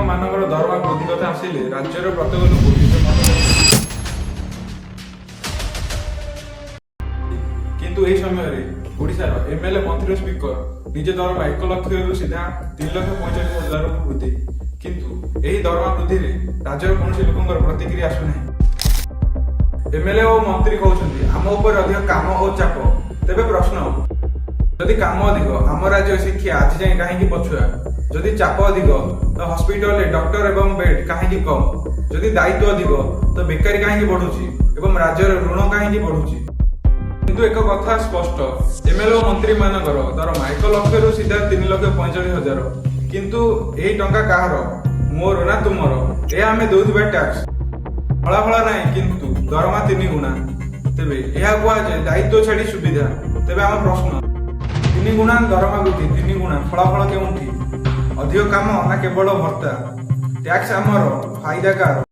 ମାନଙ୍କର ଦରମା ବୃଦ୍ଧି କଥା ଆସିଲେ ରାଜ୍ୟର ପ୍ରତ୍ୟେକ ଲୋକ ନିଜ ମତ। କିନ୍ତୁ ଏହି ସମୟରେ ଓଡ଼ିଶାର ଏମଏଲଏ, ମନ୍ତ୍ରୀ ଓ ସ୍ପିକର ନିଜ ଦରମା 1 ଲକ୍ଷରୁ ସିଧା 3,45,000କୁ ବୃଦ୍ଧି। କିନ୍ତୁ ଏହି ଦରମା ବୃଦ୍ଧିରେ ରାଜ୍ୟର କୌଣସି ଲୋକଙ୍କର ପ୍ରତିକ୍ରିୟା ଆସୁନାହିଁ। ଏମଏଲଏ ଓ ମନ୍ତ୍ରୀ କହୁଛନ୍ତି, ଆମ ଉପରେ ଅଧିକ କାମ ଓ ଚାପ। ତେବେ ପ୍ରଶ୍ନ, ଯଦି କାମ ଅଧିକ, ଆମ ରାଜ୍ୟ ଶିକ୍ଷା ଆଜି ଯାଏଁ କାହିଁକି ପଛୁଆ? ଯଦି ଚାପ ଅଧିକ, ତ ହସ୍ପିଟାଲରେ ଡକ୍ଟର ଏବଂ ବେଡ୍ କାହିଁକି କମ୍? ଯଦି ଦାୟିତ୍ୱ ଅଧିକ, ତ ବେକାରୀ କାହିଁକି ବଢୁଛି ଏବଂ ରାଜ୍ୟର ଋଣ କାହିଁକି ବଢୁଛି? କିନ୍ତୁ ଏକ କଥା ସ୍ପଷ୍ଟ, ଏମଏଲଏ ଓ ମନ୍ତ୍ରୀ ମାନଙ୍କର ଦରମା 1 ଲକ୍ଷରୁ ସିଧା 3,45,000। କିନ୍ତୁ ଏହି ଟଙ୍କା କାହାର? ମୋର ନା ତୁମର? ଏହା ଆମେ ଦଉଥିବା ଟ୍ୟାକ୍ସ। ଫଳାଫଳ ନାହିଁ, କିନ୍ତୁ ଦରମା ତିନି ଗୁଣା। ତେବେ ଏହା କୁହାଯାଏ ଦାୟିତ୍ୱ ଛାଡି ସୁବିଧା। ତେବେ ଆମ ପ୍ରଶ୍ନ, ତିନି ଗୁଣା ଦରମା ବୃଦ୍ଧି, ତିନି ଗୁଣା ଫଳାଫଳ କେଉଁଠି? ଅଧିକ କାମ ନା କେବଳ ଭତ୍ତା? ଟ୍ୟାକ୍ସ ଆମର, ଫାଇଦା କାହାର?